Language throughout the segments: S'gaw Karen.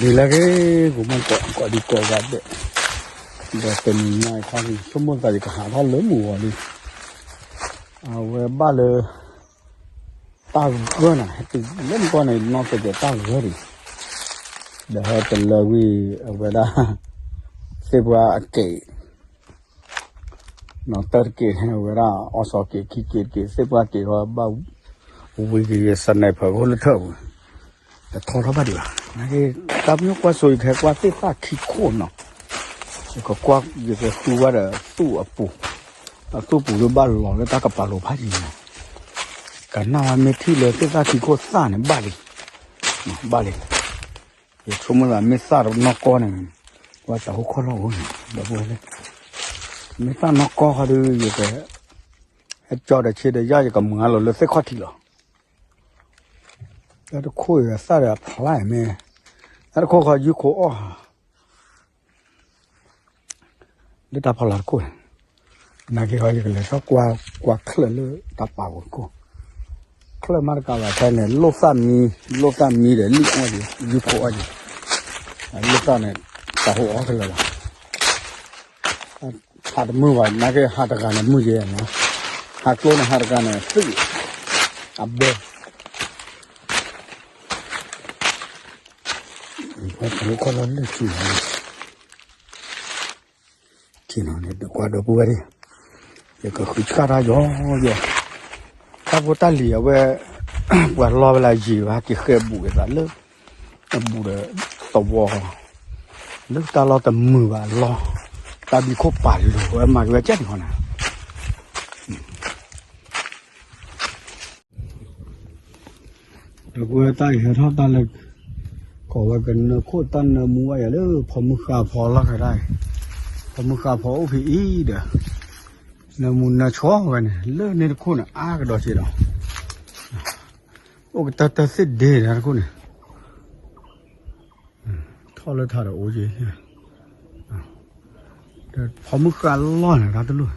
ဒ်လဲၣ်ဂ့ၤ ကိးမုၢ်ကိး ကိးဒံကိးဂၤဒဲး, ဒီးတနံၤညါအံၤခါန့ၣ် ဆိကမိၣ်သးယကဟးထီၣ်လၢမုၢ်ဂီၤလံ, အဝဲဘၣ်လၢ တၢ်ဂၢၢ်န့ၣ် ဟဲတုၤလၢမုၢ်ကီၢ်န့ၣ် နီၢ်ကဲကဲတၢ်ဂၢၢ်ဒံး, ဒီးဟဲတလၢဝံၤ အဝဲဒၣ် သ့ၣ်ပှၢ်အကဲး နီၢ်တၢ်တက့ၢ်န့ၣ် အဝဲဒၣ်အီစီၤက့ၤခံက့ၤတက့ၢ် သ့ၣ်ပှၢ်က့ၤဃီဘၣ် ဝံၤက့ၤ sniper ဖိလၢထၢၣ်ပူၤ တထီထီၣ်ဘၣ်ဒံးဘၣ်, နာ်က့ တၢ်ပညိၣ်ကွၢ်စိ ယကဟဲကွၢ်သ့ၣ်သၣ်ခံခိၣ်နီၤ, ယကကွၢ် ယကဃုဝဲဒီးသူၣ်အပူၤ, အသူၣ်ပူၤလၢဘၣ်လီၤလၢတၢ်ကပာ်လိၤဖးယံၤန့ၣ်, ကနၣ်ဝဲမ့ၢ်ထံၣ်လၢသ့ၣ်သၣ်ခံခိၣ်သၣ်န့ၣ် ဘၣ်လံ, ဘၣ်လံ ယဆိကမိၣ်သးမ့ၢ်သၣ်နီၢ်ကီၢ်န့ၣ် ကွၢ်တၢ်ဟိၣ်ခီၣ်လီၢ်အိၣ်န့ၣ် ဒီပုၢ်ဝဲၢ်လၢ မ့ၢ်သၣ်နီၢ်ကီၢ်ခီဒီး ယက ဟဲကၠီဒီးဆ့ဒီးယၢ် ယကမၤလီၤလၢသ့ၣ်ခီၣ်ထံးလီၤ. တၢ်တခိၣ်အံၤအသၣ်ဒီးအဖျါအံၤမ့ၢ် တၢ်တခိၣ်ခီယုၢ်ခိၣ်အီၣ် လၢတၢ်ဖီလာ်တခိၣ်န့ၣ်, နာ်က့ဟီ ယကလဲၤထီၣ်ကွၢ် ကွၢ်ချၢၣ်လၢတၢ်ပာ်ဝဲခိၣ်, ချၢၣ်မးတကးဘၣ်ဖဲန့ၣ် လိၣ်သၣ်မံ လိၣ်သၣ်မံဒီးလံၣ်အီၣ်က့ၤ ယုၢ်ခိၣ်အီၣ်က့ၤ, လိၣ်သၣ်န့ၣ် တၢ်ဟိၣ်အီၣ်တလၢာ်လီၤ. ဟးတမုာ်ဘၣ် နာ်က့ဟးတဂၤန့ၣ်မုာ်က့ၤနီၤ, ဟးကျိန့ၣ်ဟးတဂၤန့ၣ် သ့ၣ် အဘဲ ပှၤတၢ်ဟိၣ်ခီၣ်လီၢ်လၢခံန့ၣ် ခံနီၤန့ၣ် ကွၢ်ဒီပုၢ်ဝဲၢ်ဒၣ်, ယကဃုဆၣ်တၢ်ယီၤယီၤ, တၢ်ဖိတၢ်လံၤအဝဲ ပှၤလီၤဝဲလၢယံၤဘၣ် က့ၤဃဲၤဘူးက့ၤသးလၢ အဘူးဒီးသဝီ လၢတၢ်လီၢ်တမုာ်ဘၣ်လီၤ, တၢ်ဘံခိၣ်ပာ်လိၤဝဲမၤက့ၤဝဲကဲန့ၣ်ဃီန့ၣ် ဒီပုၢ်ဝဲၢ်တၢ်အံၤဟဲထီၣ်တၢ်လၢ ကိးဝဲကနၢခိၣ်တၢ်နၢမူဘၣ်ယၤလၢဖီမုၢ်ဃါဖီလီၢ်ခါတၢ်အံၤ, ဖီမုၢ်ဃါဖီအိၣ်ဖဲအံၤဒီး နၢမူနၢဆှီဝဲန့ၣ် လၢန့ၣ်တခိၣ်န့ၣ် အါကဒီးက့ၤဒီး အိၣ်ကတၢၢ်တၢၢ်သ့ၣ်ဒ့တၢ်တခိၣ်န့ၣ် ထီၣ်လၢထးဒီးအိၣ်က့ၤ ဖီမုၢ်ဃါလီၢ်န့ၣ် တၢ်တလိၣ်,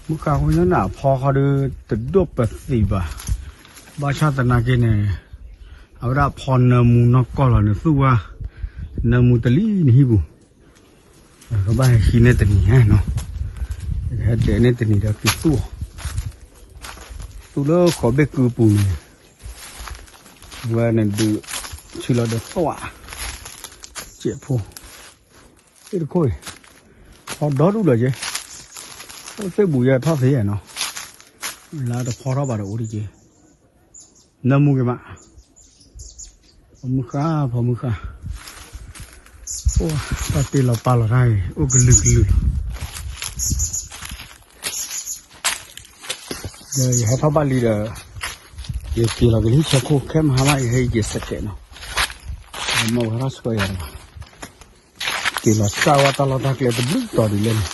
မုၢ်ဃါဃိညါန့ၣ် အဖီဃီဒီး တဒိၣ်ပသံးဘၣ်, ဘၣ်ဆၣ်သနာ်က့န့ၣ် အဝဲဒၣ်ဖီနၢမူနီၢ်ကီၢ်လီၤန့ၣ် သူၣ်ဝဲ နၢမူတလံၤနဟံၣ်ပူၤ, ကဘၣ်ဟဲဟံးန့ၢ်တနံၤနီၤ, ဟဲဒဲးန့ၢ်တနံၤဒီးက့ၤသူၣ်အီၤ, သူၣ်လၢဃီဘ့ၣ်ကုပူၤန့ၣ် ဝဲန့ၣ်ဒုး ဆံလီၤဒီးသွၣ် စဲးဖိ သ့ၣ်တခိၣ်အံၤ ဖီဒီဒူၣ်လီၤက့ၤ, အိၣ်သ့ၣ်ဘူးယဲထီၣ်သ့ယဲနီၤ, လါတဖီထီၣ်ဘၣ်ဒီးအိၣ်တက့ၤ, နၢမူက့ၤမး, ဖီမုၢ်ဃါ ဖီမုၢ်ဃါ, အိၣ်တၢ်တ့လီၤပာ်လီၤတၢ်အံၤ အိၣ်ကလုာ်ကလုာ်လီၤ ဒီးယဟဲထီၣ်ဘၣ်လံဒီး ယက့ၤလီၤက့ၤလၢဟံၣ်ဆၢခိၣ် ခဲမဟါမး ယဟဲက့ၤစကဲးနီၤ, မ့ၢ်ဝဲဒၣ်ဆှၢယၤတဂၤ, က့ၤလီၤစၢ်ဝဲတၢ်လီၢ်တၢ်ကျဲတဘျုးတီၤဒ်လဲၣ်န့ၣ်,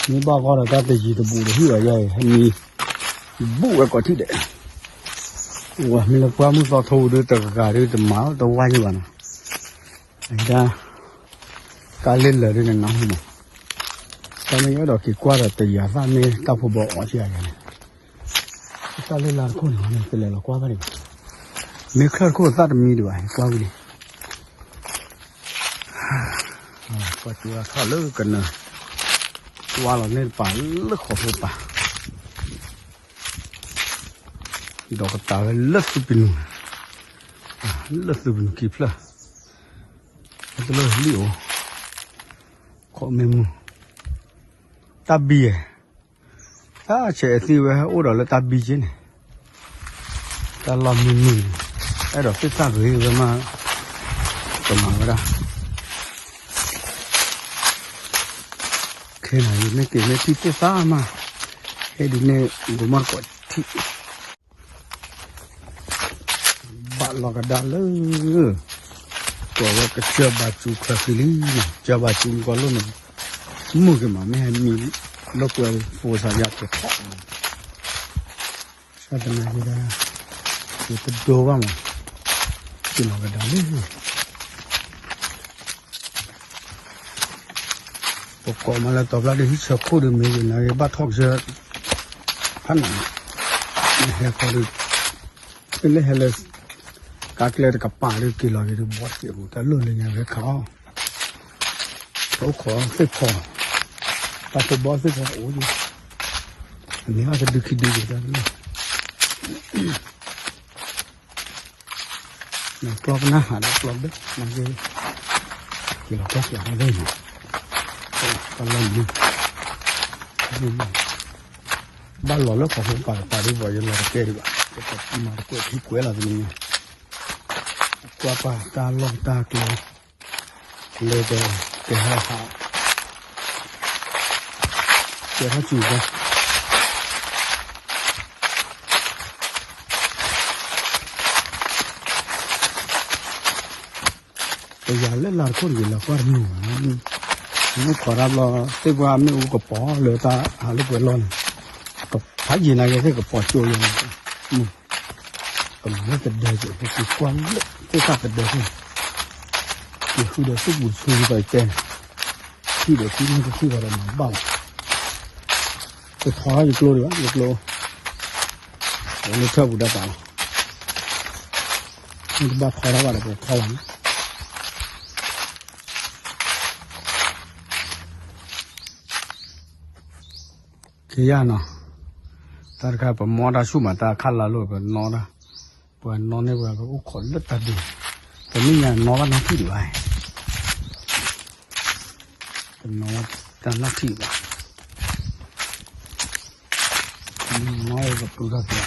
မ့ၢ်ဘၣ်ဂီၢ်ဒီးတၢ်တယံၤတဘူးဒီးဟံၣ်အီၤယဲအံၤ ဟဲမံ ဘူးဝဲကိးထံၣ်ဒဲး, ဝဲမ့ၢ်လၢပှၢ်မုၢ်သီထိဒုး တဂၤဂၤဒုးတမၤလီၤတဝါယံၤဘၣ်နီၤ, အဒၣ် ကါလ့လၢာ်ဒ်န့ၣ်နီၤမး, တၢ်မ့ၢ်ယအဲၣ်ဒိးက့ၤကွၢ်ဒီးတယၤသၣ်မ့ၢ်တၢ်ဖိဘီအီၤကယၤန့ၣ်, တၢ်လ့လၢတခိၣ်န့ၣ် ကလဲၤလီၤကွၢ်ဘၣ်ဒံးဘၣ်, မ့ၢ်ချၢၣ်တခိၣ်သၣ်တမံဒံးဘၣ် ကွၢ်ဝံၤလံ, ကွၢ်က့ၤထီၣ်လၢကနၢၤ, ကွၢ်လီၤန့ၢ်တပၤလၢဃီၤဖိပၤ ဒီးကတၢၢ်ဝဲလၢသုးပနူၤ, လၢသုးပနူၤခံဖျၢၣ်, တလၢလံၣ်အိၣ်, ခိးမ့ၢ်မုၢ်, တၢ်ဘံယဲၢ်, တၢ်ဆဲးအသံဝဲဟဲအိၣ်ဒီးလၢတၢ်ဘံက့န့ၣ်, တၢ်လီၢ်မုၢ်မုၢ်, အဲၣ်ဒိးသ့ၣ်သၣ်ဂ့ၤဝဲမး, ကမၤဝဲဒၣ် ခဲနၤယမ့ၢ်က့ၤမ့ၢ်ထံၣ်သ့ၣ်သၣ်မး, ဟဲဒ်န့ၣ် ကမီၢ်တကိးထံၣ်, ဘၣ်လီၤကဒါလၢ, ကွၢ်ဝဲကစၢၢ်ဘၣ်စူၤခွဲးဃံလံ, ကစၢၢ်ဘၣ်စူၤမုၢ်ကီၢ်လိၣ်န့ၣ်, မုၢ်က့ၤမး မ့ၢ်ဟဲမံလၢကွဲးဖိစၢ်ယၤကထီၣ်, ဘၣ်ဆၣ်သနာ်က့ဒီး, ယတဒိဘၣ်မး, က့ၤလီၤကဒါလၢ ပကိးမးလၢတီၤဖျါဒ်ဟံၣ်ဆၢခိၣ်ဒီးမ့ၢ်ဂ့ၤန့ၣ် ဘၣ်ထီၣ်ကစၢၢ်, ဖးနး, ဟဲခီဒီး, လၢဟဲလၢ, ကါကျဲတကပၤဒီးက့ၤလီၤက့ၤဒီးဘီတက့ၢ်ပူၤ တၢ်လီၢ်လၢညါဝဲခးအီၣ်, တအိၣ်ခိးသ့ၣ်ဖီ, တၢ်ဖိဘီသ့ၣ်ဖီအိၣ်, အန့ၣ်အီၣ်တဒုခံဒုက့ၤတၢ်လီၢ် ကျီပနၢ်ဟးဒီးကျီဘ့ၣ်, က့ၤလီၤကဲက့ၤဟီဘ့ၣ်န့ၣ်, တၢ်လီၢ်န့ၣ်, ဘၣ်လီၤလၢပှၤဖိပာ်တပာ်ဒ်ပှၤယလီၤတကဲဒံးဘၣ်, မၤတကွဲးထံကွဲးလီၤတနံၤညါ, ကွၢ်ပာ်တၢ်လီၢ်တၢ်ကျဲ, လၢကဟဲဟး, ကဲထီၣ်စူၤဘၣ် ပယၤလၢလၢတခိၣ်တဂ့ၤ လၢကွၢ်တမုာ်ဘၣ်, မ့ၢ်ခိးတၢ်ဘျီ သ့ၣ်ပှၢ်မ့ၣ်အူကပီၤလၢတၢ်ဟးလၢပှဲၤလီၢ်န့ၣ်, ဖးယံာ်နာ်က့သ့ၣ်ကပီၤကၠိယဲန့ၣ်, မုၢ်, ကမၤလၢကဒဲက့ၤ ပကကွၢ်လၢသ့ၣ်သၣ်ကဒဲသ့ၣ်, ကဟုဒီးသ့ၣ်ပူၤဆူပတဲန့ၣ်, ထံၣ်ဒီးထံၣ်မ့ၢ်တထံၣ်ဘၣ်ဒီးမၤဘၣ်လီၤ, ပထီထီၣ်ယကျိဒံးဘၣ် ယကျိ, လၢထၢၣ်ပူၤတၢ်ပာ်လီၤ, မ့ၢ်တဘၣ်ထီထီၣ်ဘၣ်ဒီးပထီလီၤန့ၣ် က့ယၤနီၤ, တၢ်တခါပမီတၢ်ဆူၣ်မး တၢ်ခါလၢ်လိာ်ပနီတၢ်, ပှၤနီန့ၢ်ပှၤပအိၣ်ခိးလၢတၢ်ဒုး, ပမ့ၢ်ညါနီဘၣ်နီထံၣ်ဒံးဘၣ်, ပနီတၢ်နီထံၣ်ဘၣ်, နီပပုၢ်ထီၣ်သး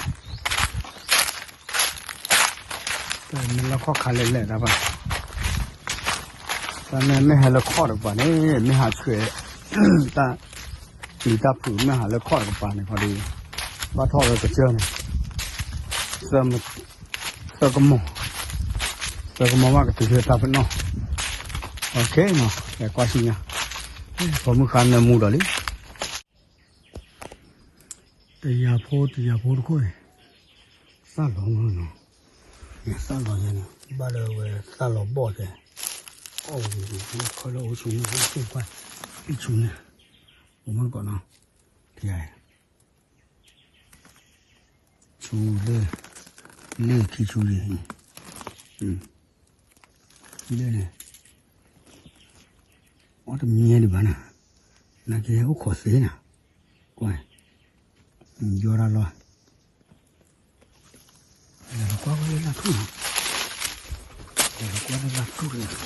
တၢ်မ့ၢ်လၢခီၣ်ခါလဲၣ်လဲၣ်တၢ်ဘၣ်, တၢ်မ့ၢ်မ့ၢ်ဟဲလၢခီၣ်တကပၤန့ၣ် မ့ၢ်ဟးဆှဲး, တၢ်ပျံၤတၢ်ဖုးမ့ၢ်ဟးလၢခီၣ်တကပၤန့ၣ် ခီဒီး ဘၣ်ထီၣ်ဝဲကစၢၢ်န့ၣ်, သၢကမီၤ, သၢကမီၤဘၣ်ကတုၤလၢတၢ်ပနီၣ်, အခဲနီၤ လဲၤကွၢ်ဆူညါ, ပိာ်မုၣ်ဃါနၢမူဒီးလံ တယၤဖိတယၤဖိတခိၣ်န့ၣ်, သၣ်လီၤနီၤ, သၣ်လီၤယဲန့ၣ် ဘၣ်လၢဝဲသၣ်လီၤဘီၣ်တဲ, အီၣ်ဝံၤဝံၤဝံၤခီလၢအိၣ်ဆူန့ၣ် အိၣ်ဆူပှၢ်, အိၣ်ဆူန့ၣ်, ပမ့ၢ်ကီးနီၤ, ထံဧါ ဆူလၢ, လၢခံဆူလံ, လၢန့ၣ်, အီၣ်တမံၤဒံးဘၣ်နၤ, နာ်က့ဟဲအိၣ်ခိးသ့နၤ, ကွၢ်, ယီတၢ်လီၤ, လဲၤကွၢ်ဝဲလၢလၢ်ထူၣ်နီၤ, လဲၤကွၢ်လၢလၢ်ထူၣ်န့ၣ်,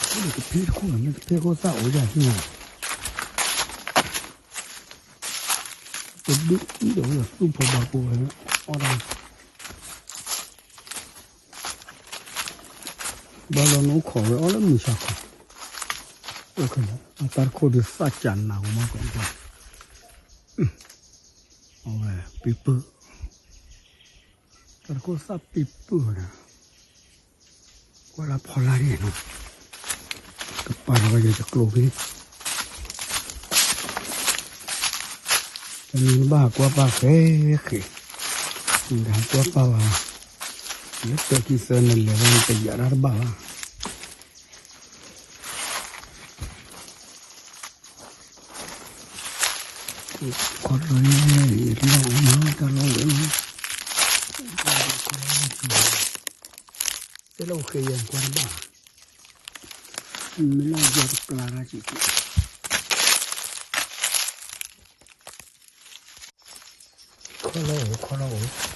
အိၣ်ဒီးတဖ့တခိၣ်န့ၣ် မ့ၢ်တဖ့ခိၣ်သၣ်အိၣ်ယၤဟံၣ်နီၤ တဒုအံၤဒီးဝဲသူၣ်ဖိဘၣ်ဖိဝဲ, အီၣ်ဒၣ်, ဘၣ်လီၤနအိၣ်ခိးဝဲအီၣ်လၢမုၢ်ဆါခီ, အိၣ်ခဲလၢာ် အတၢ်တခိၣ်ဒုးသၣ်ကၢနးကမီၢ်ကီး, အဝဲပ့ၤပၢၢ်, တၢ်တခိၣ်သၣ်ပ့ၤပၢၢ်ဝဲဒၣ် ကွၢ်လၢဖီလာ်န့ၣ်နီၤ, ကပာ်လီၤဝဲယကကျိၤဖဲန့ၣ်, တမ့ၢ်ဘၣ်ဟးကွၢ်ပာ်ဃဲဃဲ, မ့ၢ်တဟးကွၢ်ပာ်ဘၣ်, လၢတၢ်ခံသၢနလဲၤဝဲန့ၣ် ပယၤတၢ်တဘၣ်ဘၣ် ခီလီၤန့ၣ် ယလီၢ်အိၣ်မး တၢ်လီၢ်ဝဲမး, တဲလၢအိၣ်ဃဲယဲၢ်ကွၢ်တဘၣ်, မ့ၢ်လၢယတပျၢ်တၢ်က့ၤက့ၤ ခီလီၤအိၣ် ခီလီၤအိၣ်,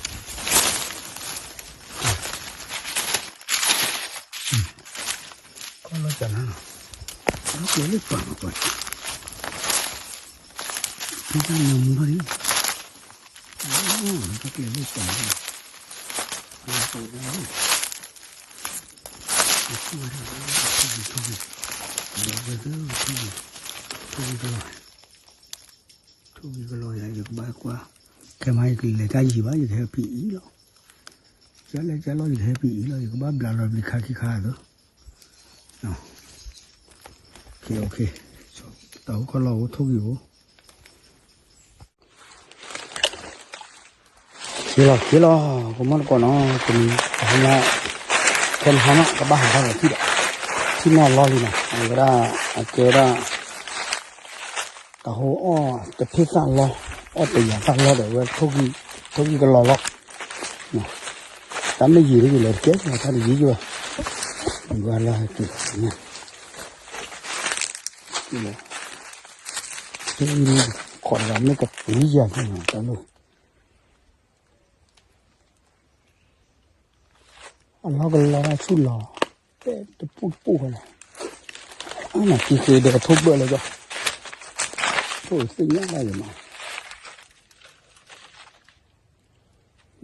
ခီလီၤကနၤ, လၢကျဲလၢပၤမးကွၢ်, ဖဲတၢ်နၢမူထီၣ်န့ၣ်, လၢကျဲလၢပၤန့ၣ်, ထိၣ်ဂံၢ်ကလီၤ, ထိၣ်ဂံၢ်ကလီၤယၤ ယကဘၣ်ကွၢ်, ခဲမးယကလဲၤတၢ်ယံၤဘၣ် ယကဟဲဖံးအံၤလီၤ, ကလဲၤကလီၤ ယကဟဲဖံးအံၤလီၤ ယကဘၣ်ဘျးလီၤဘျံးခါခံခါအသိး, တၢ်အိၣ်ခီလီၤအိၣ် ထိၣ်ဂံၢ်အိၣ် က့ၤလီၤ က့ၤလီၤ ကမီၢ်တကိးနီၤ တနံၤ ဟါညါ ခဲမဟါနီၤ ကဘၣ်ဟးထီၣ်ဒီးထံၣ်ဒီး ထံၣ်နီၢ်လီၢ်လံနီၤ အဝဲဒၣ် အကဲဝဲဒၣ် တၢ်ဟိအီၣ်တဖ့ၣ်သၣ်လီၢ် အီၣ်တယၤသၣ်လီၢ်ဒီး အဝဲ ထိၣ်ဂံၢ်ကလီၤလီၢ် တၢ်မ့ၢ်ယံာ်လၢယလဲၤတကဲ တၢ်တယံာ်ယံာ်ဘၣ်, ယွၤလၢဟဲက့ၤ, ခိးတဂၤမ့ၢ်ကပူၤယၤန့ၣ် တၢ်လၢ အလီၢ်ကလီတၢ်ဆူၣ်လီၤ, တဲတပူၤတပူၤဃီလဲၣ်, အနကံဃ့ဒီးကထိၣ်ဘၢၣ်လၢကီၢ်, ထိၣ်သ့ၣ်ညါဘၣ်ယမး,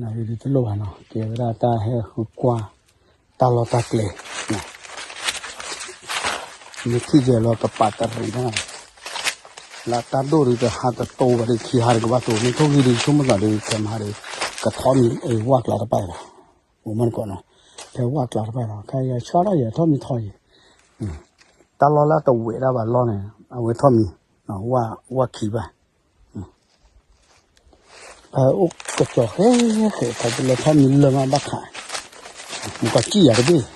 နဒုးတလိၣ်ဘၣ်နီၤ ကဲဝဲဒၣ်တၢ်ဟဲဃုကွၢ် တၢ်လီၢ်တၢ်ကျဲ, မ့ၢ်ထံၣ်ကဲလီၤပပာ်တရံးနီၤ, လၢတၢ်ဒိၣ်ဒုးတဟါတတိၤဘၣ်ဒီး ခံဟါတကဘၣ်တိၤ မ့ၢ်ထိၣ်ဂံၢ်ဒုး ဆိကမိၣ်သးဒုး ခဲမဟါဒီး ကထီၣ်မံၤဝၣ်ကျါတပၣ်လီၤ, အိၣ်မ့ၢ်တကိးနီၤ, ဖဲဝၣ်ကျါတပၣ်လီၤ ခဲအံၤဆီထီၣ်ယဲၤထီၣ်မံၤထီၣ်ယဲၤ, တၢ်လီၢ်လၢတဝဲၢ်ဒၣ်ဘၣ်လီၢ်န့ၣ် အဝဲထီၣ်မံၤ, ဝၣ်ခံဘၣ် ပအိၣ်ကစီၤဃဲဃဲ ခီဖျိလၢထီၣ်မံၤလၢမးဘၣ်ခး, မ့ၢ်ကီၢ်စံၣ်ယၤတဘ့ၣ်,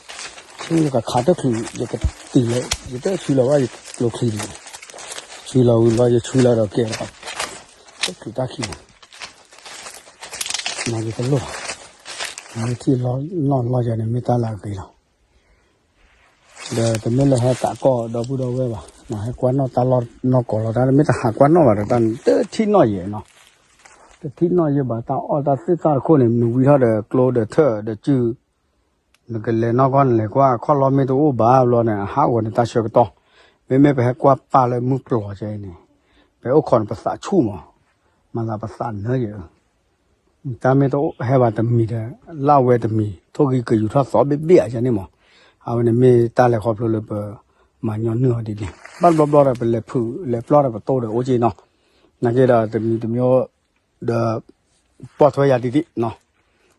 ဆူယကခးတချုး ယကတံၢ်လၢ ယတဆူလီၤဘၣ်ယကျိချံန့ၣ်, ဆူလီၤဝံၤလီၤ ယဆူလီၤဒီးကဲလီၤ, တချုးတၢ်ခံန့ၣ်, မၤယတလိၣ်ဘၣ်, မ့ၢ်ထံၣ်လီၢ်နီၢ်လီၢ်ယၤန့ၣ် မ့ၢ်တၢ်လၢအဂ့ၤလီၤ ဒီးတမ့ၢ်လၢဟဲသးကီၢ်ဒီပုၢ်ဒီဝဲၢ်ဘၣ်, ဟဲကွၢ်နီၣ်တၢ်လီၢ်နီၢ်ကီၢ်လီၤ တၢ်မ့ၢ်တဟးကွၢ်နီၣ်ဘၣ်ဒီး တၢ်တထံၣ်နီၣ်ယဲၤနီၤ, တထံၣ်နီၣ်ယဲၤဘၣ် တၢ်အီၣ်တၢ်သ့ၣ်သၣ်တခိၣ်န့ၣ် နဝံထီၣ်ဒီးကျိဒီးထၢၣ်ဒီးစု, နကလဲၤနီၢ်ကီၢ်နလဲၤကွၢ် ခီၣ်လီၢ်မ့ၢ်တအိၣ်ဘၣ်ဘျီန့ၣ် အဟးဂီၤန့ၣ်တၢ်ဆၢကတီၢ်, မ့မ့ၢ်ပဟဲကွၢ်ပၢ်လၢမုၢ်ကျိၤကဲအံၤန့ၣ်, ပအိၣ်ခိးန့ၣ်ပသးဆူၣ်မး, မၤသးပသးနၢယဲၤ တၢ်မ့ၢ်တဟဲဘၣ်တမံၤဒီး လၢအဝဲတမံၤ ထိၣ်ဂံၢ်ကယူၤထီၣ်သီဘ့ၣ်ဘ့ၣ်ဧါန့ၣ်မး, အဝဲန့ၣ်မ့ၢ်တၢ်လဲၤခီဖျိလၢပမၤညီနုၢ်အီၤဒ်န့ၣ် ဘၣ်တဘျီဘျီဒီး ပလဲၤဖုးလဲၤပျီဒီးပတိၢ်ဒီးအိၣ်က့နီၤ, နာ်က့ဒီးတမံၤတမံၤဒီး ပီၢ်ထွဲယၤတံၢ်တံၢ်နီၤ,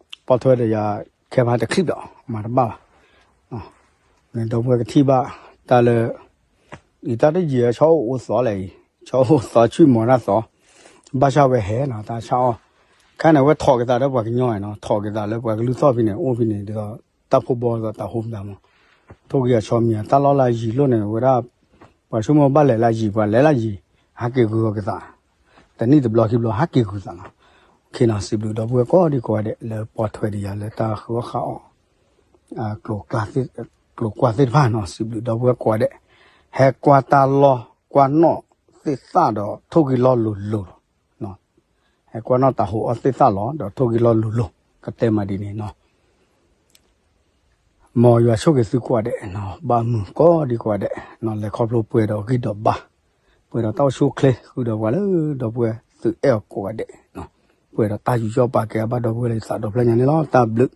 ပီၢ်ထွဲဒီးယၤ ခဲမးတချံၣ်ဘၣ် မၤတဘၣ်ဘၣ် ဒီပုၢ်ဝဲၢ်ကထံၣ်ဘၣ် တၢ်လၢ အံၤတၢ်တယံာ် ဆီအိၣ်အိၣ်သီလဲၣ်အံၤ ဆီအိၣ်သီဆံၣ်မီၤတၢ်သီ, ဘၣ်ဆၣ်ဝဲဟဲနီၤ တၢ်ဆၣ်အီၣ်, ခဲန့ၣ် အဝဲထိးက့ၤသးလၢပှၤကညီနီၤ ထိးက့ၤသးလၢပှၤကလုၢ်သီၣ်ဖဲန့ၣ် အိၣ်ဖဲန့ၣ် ဒ်သိးတၢ်ဖိဘီဒ်သိးတၢ်ဟူမတၤမီၤ, ထိၣ်ဂံၢ်အဆီမံၤ တၢ်လီၢ်လၢအယံၤလိၣ်န့ၣ် ဝဲဒၣ် ပှၤဆိကမိၣ်ဘၣ်လဲၤလၢအယံၤ ပှၤလဲၤလၢအယံၤ ဟးက့ၤဂုာ်အီၤက့ၤသး, တနံၣ်တဘျီခံဘျီ ဟးက့ၤဂုာ်သးနီၤ, ခ့နီၤ စံးဘျုးဒီပုၢ်ဝဲၢ်ကိးဒံကိးဂၤဒဲး လၢပီၢ်ထွဲဒီးယၤလၢတၢ်ဃုအီၣ်ဃုအီၣ် ကျိၤကွၢ်သ့ၣ်တဖၣ်နီၤ စံးဘျုးဒီပုၢ်ဝဲၢ်ကိးဂၤဒဲး, ဟဲကွၢ်တၢ်လီၢ်ကွၢ်နီၣ်သ့ၣ်သၣ်ဒီး ထိၣ်ဂံၢ်လီၢ်လိၤလိၤလီၤ, ဟဲကွၢ်နီၣ်တၢ်ဟူးအီၣ်သ့ၣ်သၣ်လီၤ ဒီးထိၣ်ဂံၢ်လီၢ်လိၤလိၤ ကတဲမးဒ်န့ၣ်နီၤ မ်ယွၤဆိၣ်ဂ့ၤသုကိးဂၤဒဲး, ဘၣ်မုာ်ကိးဒံကိးဂၤဒဲး, လဲၤခီဖျိပှဲၤဒီးဂံၢ်ဒီးဘါ, ပှဲၤဒီးတၢ်အိၣ်ဆူၣ်အိၣ်ချ့ ဃုာ်ဒီးပှၤလၢဒီပုၢ်ဝဲၢ်သုအဲၣ်အီၤကိးဂၤဒဲး, ပှဲၤဒီးတၢ်ယူးယီၣ်ပာ်ကဲအဘၣ်ဒီပုၢ်ဝဲၢ်လၢယသးဒီဖျၢၣ်ညါန့ၣ်လီၤ. တၢ်ဘျုး